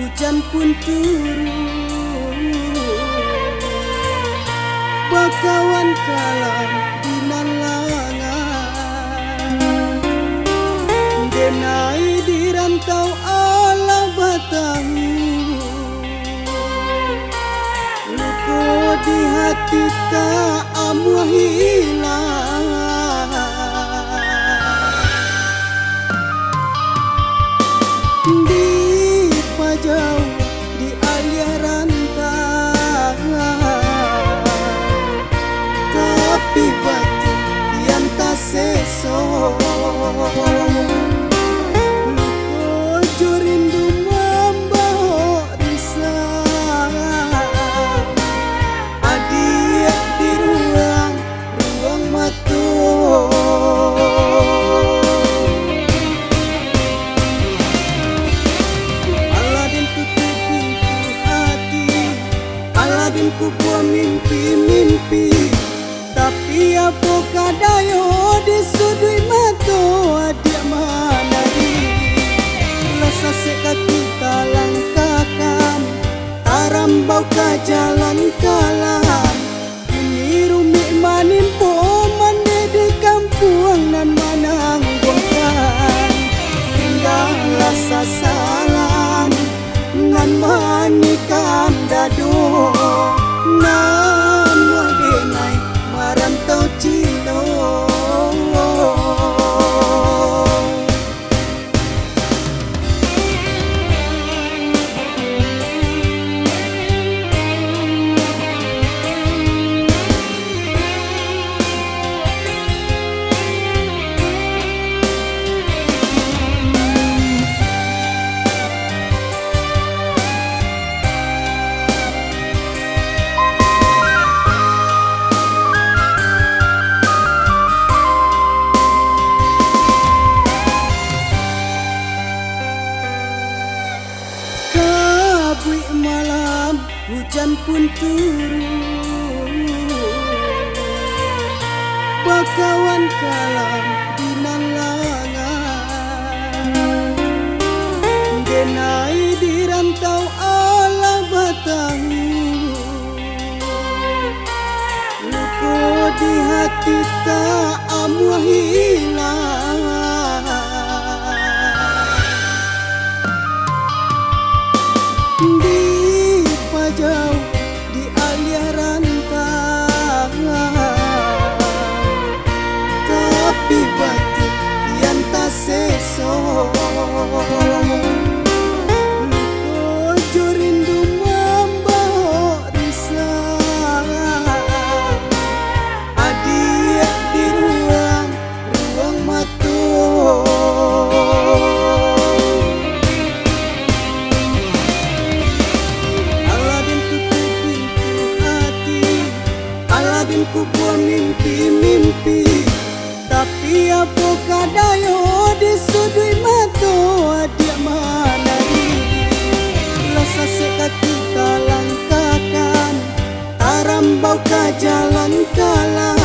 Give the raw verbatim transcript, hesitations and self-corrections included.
Ujan pun turun, bakawan kalam di nan langan. Denai di rantau alah batamu, luko di hati tak amuah hilang. Di pajauah, di aliah rantau, tapi batin yang taseso. Luko jo rindu mambao risau, adiak di ruang ruang mato. Alah den tutuik pintu hati, alah den kubua mimpi-mimpi. Tapi apo ka dayo di suduik mato adiak manari. Lah sasek kaki talangkahkan, tarambau ka jalan kalam. Kini rumik manimpo, mandeh di kampuang nan manangguangkan. Tinggalah sasalan nan manikam dado, namuah denai marantau cilo. Kabuik malam, ujan pun turun, bakawan kalam di nan langan. Denai di rantau alah batamu, luko di hati tak amuah hilang. Di pajauah, di aliah rantau, tapi batin yang taseso. Luko jo rindu mambao risau, adiak di ruang ruang mato. Alah den tutuik pintu hati, alah den kubua mimpi-mimpi. Tapi apo ka dayo di suduik mato adiak manari. Lah sasek kaki talangkahkan, tarambau ka jalan kalam.